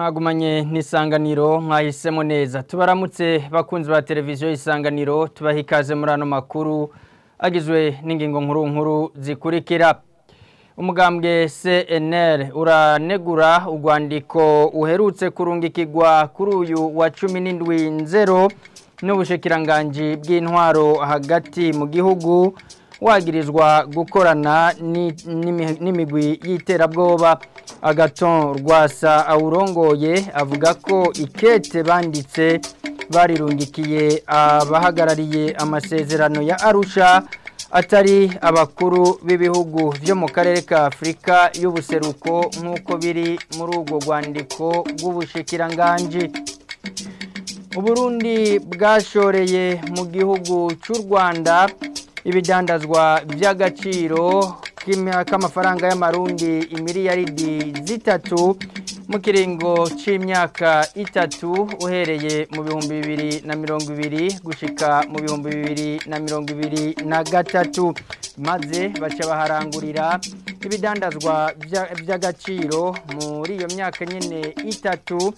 Mwagumanye n'isanganiro mwahisemo neza tubaramutse bakunzi ba televiziyo isanganiro tubaha ikaze muri ano makuru agizwe n'ingingo nkuru nkuru zikurikira. Umugambwe CNL uranegura urwandiko uherutse kurungikirwa kuri uyu wa 17 n'ubushikiranganji bw'intwaro hagati mu gihugu wagirizwa gukorana n'imigwi y'iterabwoba. Agaton Rwasa awurongoye avuga ko ikete banditse barirungikiye abahagarariye amasezerano ya Arusha atari abakuru b'ibihugu byo mu karere ka Afrika y'ubuseruko nk'uko biri muri urwo rwandiko rw'ubushikiranganji. Uburundi bwashoreye mu gihugu cy'u Rwanda ibidandazwa by'agaciro k'amafaranga y'amarundi imiliyaridi 3 mu kiringo c'imyaka 3 uhereye mu 2020 gushika mu 2023, maze baca baharangurira ibidandazwa by'agaciro muri iyo myaka nyene 3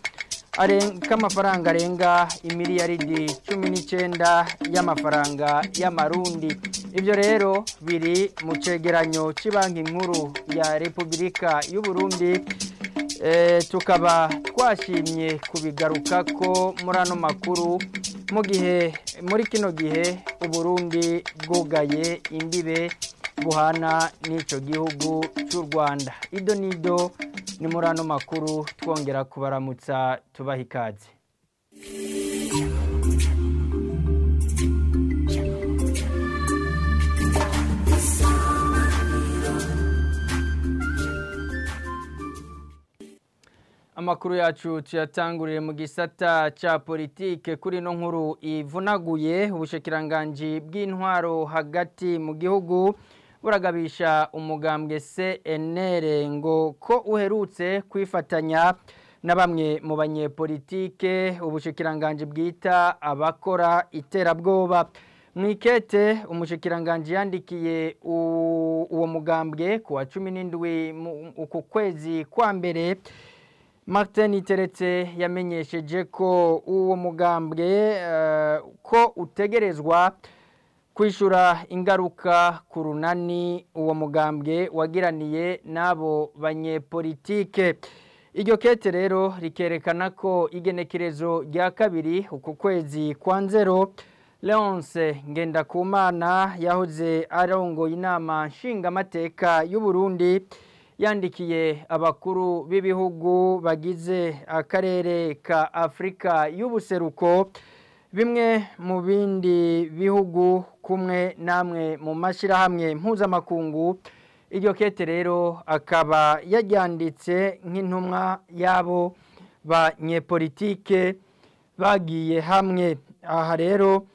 k'amafaranga arenga imiliyaridi 19 y'amafaranga y'amarundi. Ibyo rero biri mu cegeranyo cy'ibanki nkuru ya Republika y'u Burundi. Tukaba twashimye kubigaruka ko muri ano makuru mu gihe muri kino gihe Uburundi bwugaye imbibe buhana n'ico gihugu cy'u Rwanda. Ido nido ni muri ano makuru twongera kubaramutsa tubaha ikaze. Amakuru yacu tuyatangurire mu gisata ca politike kuri no nkuru ivunaguye. Ubushikiranganji bw'intwaro hagati mu gihugu buragabisha umugambwe CNL ngo ko uherutse kwifatanya na bamwe mu banyepolitike ubushikiranganji bwita abakora iterabwoba. Mwikete umushikiranganji yandikiye uwo mugambwe kuwa 17 uku kwezi kwa mbere, Martin Iteretse yamenyesheje ko uwo mugambwe ko utegerezwa kwishura ingaruka ku runani uwo mugambwe wagiraniye n'abo banyepolitike. Iryo kete rero rikerekana ko igenekerezo rya kabiri uku kwezi kwa nzero Leonce Ngendakumana yahoze arongoye inama nshingamateka y'u Burundi yandikiye abakuru b'ibihugu bagize akarere ka Afrika y'ubuseruko bimwe mu bindi bihugu kumwe namwe mu mashirahamwe mpuzamakungu. Iryo kete rero akaba yaryanditse nk'intumwa yabo banyepolitike bagiye hamwe. Aha rero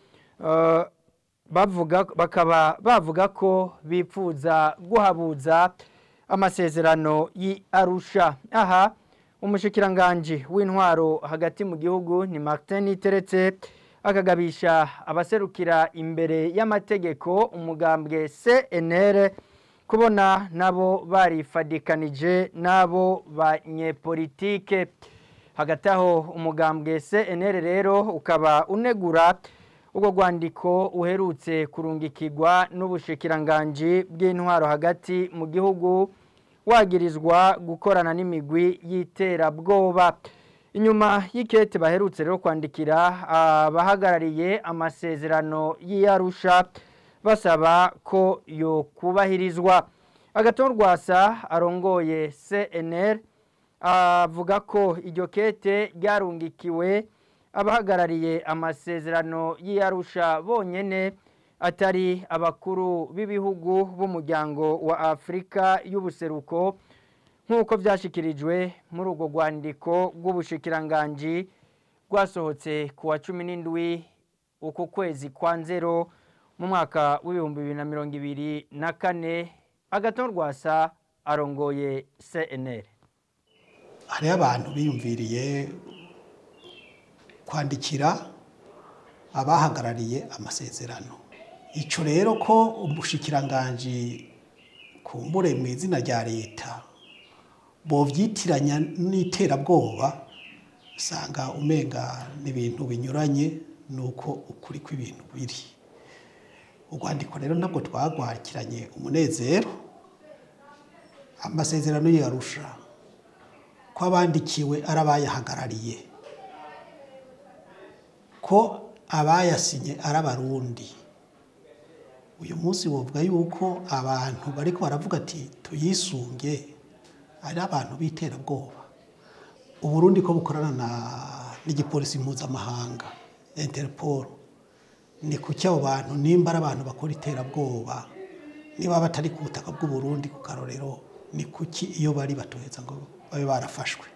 bakaba bavuga ko bipfuza guhabuza amasezerano y'Arusha. Aha umushikiranganji w'intwaro hagati mu gihugu ni Martin Iteretse akagabisha abaserukira imbere y'amategeko umugambwe CNL kubona nabo barifadikanije nabo banyepolitike. Hagati aho umugambwe CNL rero ukaba unegura ubwo rwandiko uherutse kurungikirwa n'ubushikiranganji bw'intwaro hagati mu gihugu wagirizwa gukorana n'imigwi y'iterabwoba. Inyuma y'ikete baherutse rero kwandikira abahagarariye amasezerano y'Arusha basaba ko yo kubahirizwa. Agaton Rwasa arongoye CNL avuga ko iryo kete ryarungikiwe abahagarariye amasezerano y'Arusha bonyene atari abakuru b'ibihugu b'umuryango wa Afrika y'ubuseruko nk'uko byashikirijwe muri urwo rwandiko rw'ubushikiranganji rwasohotse ku wa 17 uku kwezi kwa nzero mu mwaka w'ibihumbi 2024. Agaton Rwasa arongoye CNL. Hariho abantu biyumviriye kwandikira abahagarariye amasezerano. Ico rero ko umushikiranganji kumbure mu izina rya leta bovyitiranya n'iterabwoba Usanga umenga n'ibintu binyuranye nuko ukuri kw'ibintu biri. Urwandiko rero ntabwo twagwakiranye umunezero. Amasezerano y'Arusha ko abandikiwe ari abayahagarariye, ko abayasinye ari Abarundi. Uyu munsi wovuga yuko abantu bariko baravuga ati tuyisunge ari abantu b'iterabwoba. Uburundi ko bukorana n'igipolisi mpuzamahanga Interpol, ni kuki abo bantu nimba ari abantu bakora iterabwoba, niba batari ku butaka bw'Uburundi ku karorero, ni kuki iyo bari batoheza ngo babe barafashwe?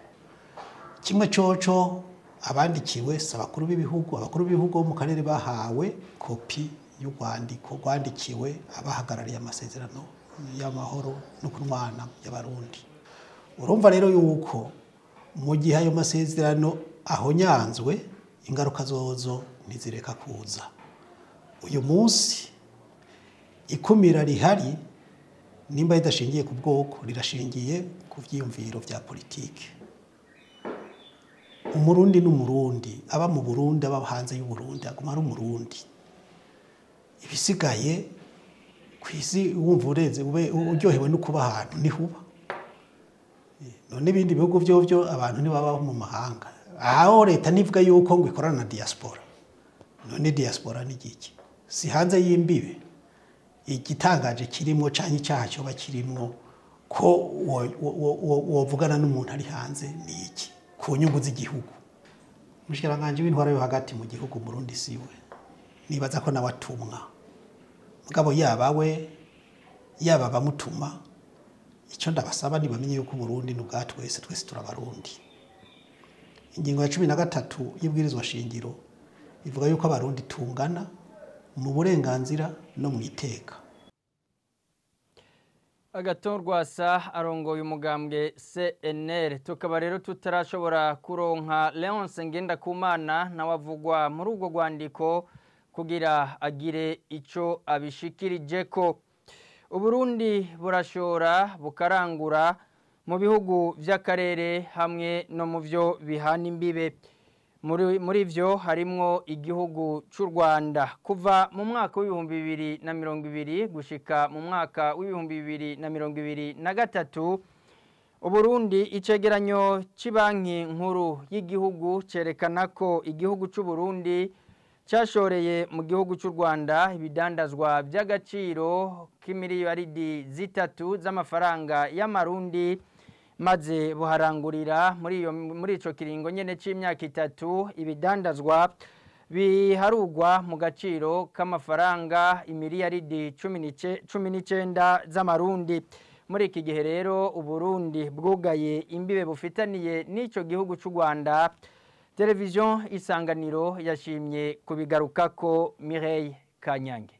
Kimwe coco abandikiwe si abakuru b'ibihugu. Abakuru b'ibihugu bo mu karere bahawe kopi y'urwandiko rwandikiwe abahagarariye amasezerano y'amahoro no kunwana y'Abarundi. Urumva rero yuko mu gihe ayo masezerano ahonyanzwe, ingaruka zozo ntizireka kuza. Uyu munsi ikumira rihari nimba ridashingiye ku bwoko, rirashingiye ku vyiyumviro vya politike. Umurundi n'Umurundi, aba mu Burundi, aba hanze y'Uburundi, aguma ari Umurundi. Ibisigaye kw'isi wumva urenze ube uryohewe no kuba ahantu niho uba. None ibindi bihugu vyovyo abantu ntibabaho mu mahanga. Aho leta ntivuga yuko ngo ikorana na diaspora. None diaspora ni igiki? Si hanze y'imbibe. Igitangaje kirimwo canke icaha coba kirimwo ko wovugana n'umuntu ari hanze ni iki? Ku nyungu z'igihugu. Umushikiranganji w'intwaro yo hagati mu gihugu Murundi siwe. Nibaza ko nawe atumwa. Mugabo yaba we, yaba abamutuma, icyo ndabasaba ni bamenye yuko Uburundi ni ubwa twese, twese turabarundi. Ingingo ya 13 y'ibwirizwa shingiro ivuga yuko Abarundi tungana mu burenganzira no mu iteka. Agathon Rwasa arongoye umugambwe CNL. Tukaba rero tutarashobora kuronka Leonce Ngendakumana nawe avugwa muri urwo rwandiko kugira agire ico abishikirijeko. Uburundi burashora bukarangura mu bihugu vy'akarere hamwe no mu vyo bihana imbibe. Muri vyo harimwo igihugu c'u Rwanda. Kuva mu mwaka w'2020 gushika mu mwaka w'2023, Uburundi icegeranyo c'Ibanki Nkuru y'igihugu cerekana ko igihugu c'u Burundi cyashoreye mu gihugu c'u Rwanda ibidandazwa by'agaciro k'imiliyaridi 3 z'amafaranga y'amarundi, maze buharangurira muri ico kiringo nyene c'imyaka 3 ibidandazwa biharugwa mu gaciro k'amafaranga imiliyaridi 19 z'amarundi. Muri iki gihe rero Uburundi bwugaye imbibe bufitaniye n'ico gihugu c'u Rwanda. Television Isanganiro yashimye kubigarukako. Mireille Kanyange.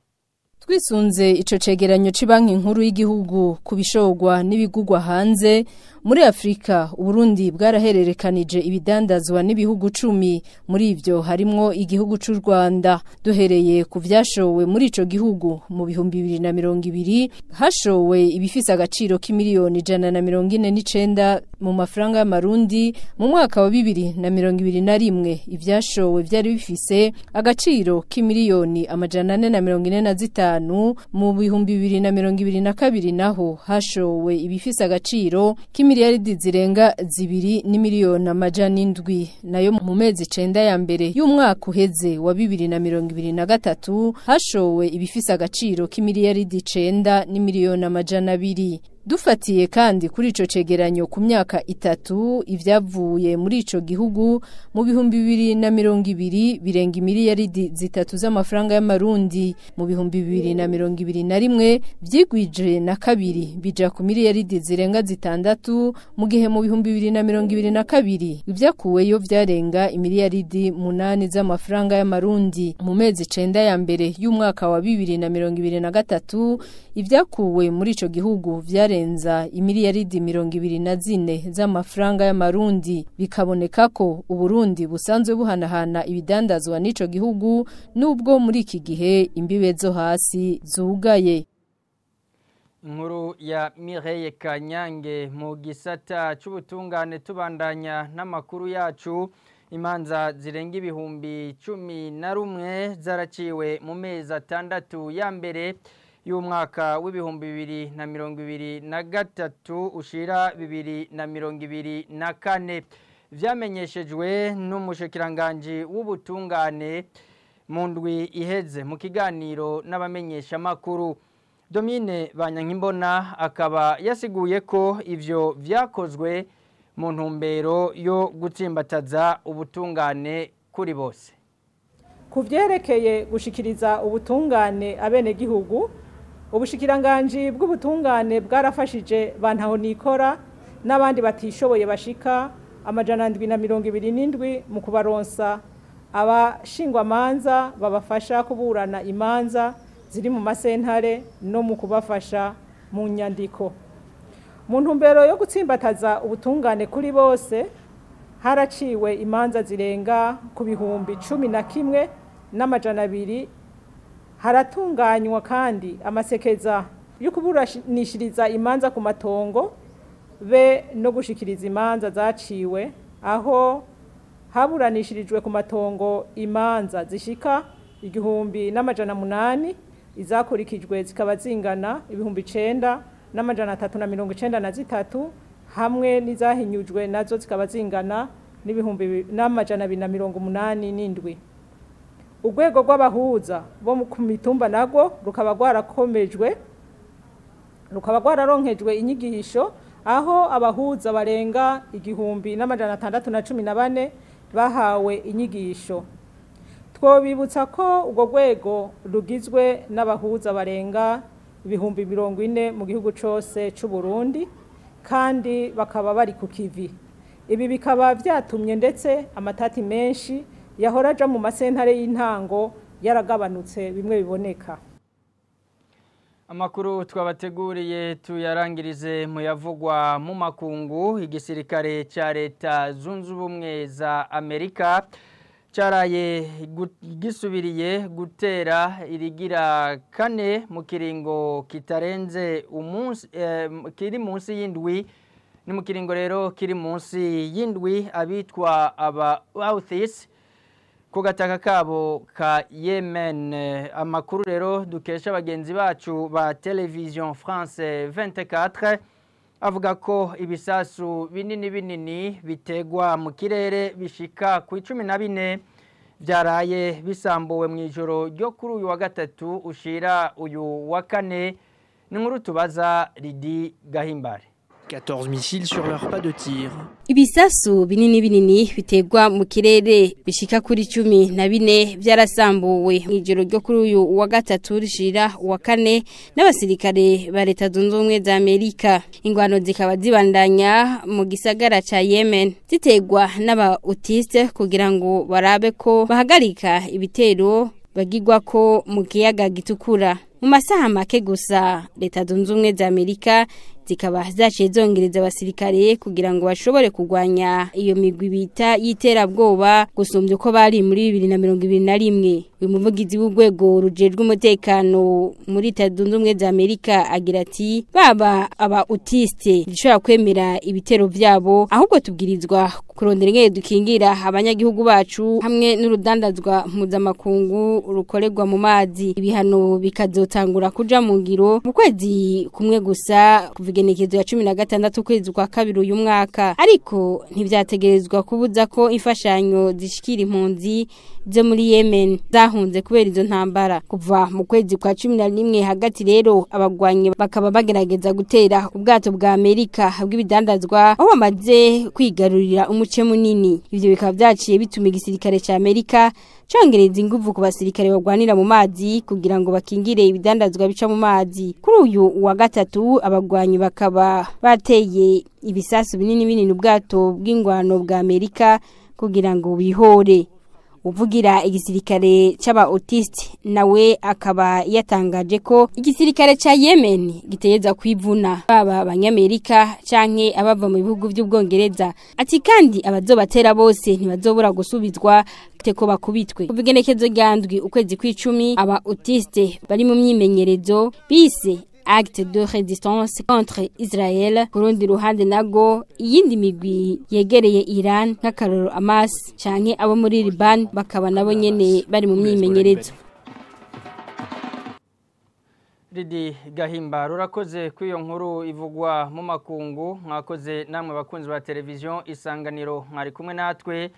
Twisunze ico cegeranyo c'Ibanki Nkuru y'igihugu kubishogwa n'ibigugwa hanze muri Afrika, Uburundi bwarahererekanije ibidandazwa n'ibihugu 10, muri ivyo harimwo igihugu c'u Rwanda. Duhereye ku vyashowe muri ico gihugu mu 2020, hashowe ibifise agaciro k'imiliyoni 149 mu mafaranga y'amarundi. Mu mwaka wa 2021 ivyashowe vyari bifise agaciro k'imiliyoni 445. Mu 2022 naho hashowe ibifise agaciro k'imiliyaridi zirenga 2 n'imiliyoni 700. Nayo mu mezi 9 ya mbere y'umwaka uheze wa 2023 hashowe ibifise agaciro k'imiliyaridi 9 n'imiliyoni 200. Dufatiye kandi kuri ico cegeranyo ku myaka 3, ivyavuye muri ico gihugu mu 2020 birenga imiliyaridi 3 z'amafaranga y'amarundi. Mu 2021 vyigwije na 2 bija ku miliyaridi zirenga 6, mu gihe mu 2022 ivyakuweyo vyarenga imiliyaridi 8 z'amafaranga y'amarundi. Mu mezi 9 ya mbere y'umwaka wa 2023 ivyakuwe muri ico gihugu vyarenza imiliyaridi 24 z'amafaranga y'amarundi. Bikaboneka ko Uburundi busanzwe buhanahana ibidandazwa n'ico gihugu, nubwo muri iki gihe imbibe zo hasi zugaye. Inkuru ya Mireille Kanyange. Mu gisata c'ubutungane tubandanya n'amakuru yacu. Imanza zirenga 11,000 zaraciwe mu mezi 6 ya mbere y'umwaka w'2023 ushira 2024. Vyamenyeshejwe n'umushikiranganje w'ubutungane mu ndwi iheze mu kiganiro n'abamenyesha makuru. Domine Banyankimbona akaba yasiguye ko ivyo vyakozwe mu ntumbero yo gutsimbataza ubutungane kuri bose. Kuvyerekeye gushikiriza ubutungane abenegihugu, ubushikiranganji bw'ubutungane bwarafashije bantaho nikora n'abandi batishoboye bashika 727 mu kubaronsa abashingwamanza babafasha kuburana imanza ziri mu masentare no mu kubafasha mu nyandiko. Mu ntumbero yo gutsimbataza ubutungane kuri bose, haraciwe imanza zirenga ku 11,200. Haratunganywa kandi amasekeza yo kuburanishiriza imanza ku matongo be no gushikiriza imanza zaciwe, aho haburanishirijwe ku matongo imanza zishika 1,800, izakurikijwe zikaba zingana 9,393, hamwe n'izahinyujwe nazo zikaba zingana n'2,287. Urwego rw'abahuza bo ku mitumba narwo rukaba rwarakomejwe, rukaba rwararonkejwe inyigisho, aho abahuza barenga 1,614 bahawe inyigisho. Twobibutsa ko urwo rwego rugizwe n'abahuza barenga 40,000 mu gihugu cose c'u Burundi, kandi bakaba bari ku kivi. Ibi bikaba vyatumye ndetse amatati menshi yahora aja mu masentare y'intango yaragabanutse bimwe biboneka. Amakuru twabateguriye tuyarangirize mu yavugwa mu makungu. Igisirikare ca Leta Zunze Ubumwe za Amerika caraye gisubiriye gutera irigira kane mu kiringo kitarenze umunsi, kiri munsi y'indwi. Ni mu kiringo rero kiri munsi y'indwi abitwa aba Houthis ku gataka kabo ka Yemen. Amakuru rero dukesha bagenzi bacu ba Television France 24 avuga ko ibisasu binini binini bitegwa mu kirere bishika ku 14 byaraye bisambuwe mu ijoro ryo kuri uyu wa gatatu ushira uyu wa kane. Ni nkuru tubaza Lidi Gahimbare. 14 missiles sur leur pas de tir. Ibisasu binini binini bitegwa mu kirere bishika kuri 14 byarasambuwe mu ijoro ryo kuri uyu wa gatatu rishira wa kane n'abasirikare ba Leta Zunze Ubumwe za Amerika. Ingwano zikaba zibandanya mu gisagara ca Yemen zitegwa n'aba autiste kugira ngo barabe ko bahagarika ibitero bagigwa ko mu kiyaga gitukura. Mu masaha make gusa Leta Zunze Ubumwe za Amerika zikaba zaciye zongereza abasirikare kugira ngo bashobore kurwanya iyo migwi bita y'iterabwoba gusumbya uko bari muri 2021. Uyu muvugizi w'urwego rujejwe umutekano muri Leta Zunze Ubumwe za Amerika agira ati baba aba autiste dushobora kwemera ibitero vyabo, ahubwo tubwirizwa kurondera ingene dukingira abanyagihugu bacu hamwe n'urudandazwa mpuzamakungu rukorerwa mu mazi. Ibihano bikazotangura kuja mu ngiro mu kwezi kumwe gusa kuva igenekerezo ya 16 ukwezi kwa kabiri uyu mwaka, ariko ntivyategerezwa kubuza ko imfashanyo zishikira impunzi zo muri Yemen zahunze kubera izo ntambara. Kuva mu kwezi kwa 11 hagati rero abagwanyi bakaba bagerageza gutera ubwato bwa Amerika bw'ibidandazwa aho bamaze kwigarurira umuce munini. Ivyo bikaba vyaciye bituma igisirikare ca Amerika congereza inguvu ku basirikare bagwanira mu mazi kugira ngo bakingire ibidandazwa bica mu mazi. Kuri uyu wa gatatu abagwanyi bakaba bateye ibisasu binini binini ubwato bw'ingwano bwa Amerika kugira ngo bihore. Uvugira igisirikare c'aba autiste nawe akaba yatangaje ko igisirikare ca Yemen giteyeza kwivuna baba abanyamerika canke abava mu bihugu by'Ubwongereza, ati kandi abazobatera bose ntibazobura gusubizwa teko bakubitwe. Kubigenekezo ryandwi ukwezi kw'icumi aba autiste bari mu myimenyerezo bise Acte de Resistance contre Israel. Ku rundi ruhande nago iyindi migwi yegereye Iran nk'akaroro Hamas canke abo muri Liban bakaba nabo nyene bari mu myimenyerezo. Ridi Gahimba rurakoze kuri iyo nkuru ivugwa mu makungu. Mwakoze namwe bakunzi ba televiziyo Isanganiro, mwari kumwe natwe.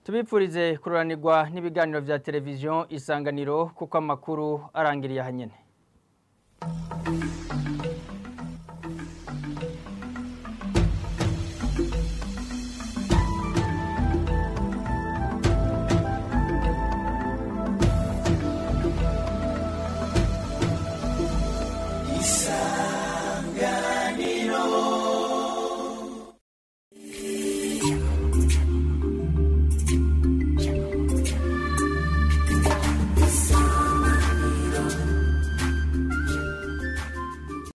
Tubipfurize kururanirwa n'ibiganiro vya televiziyo Isanganiro kuko amakuru arangiriye ahanyene.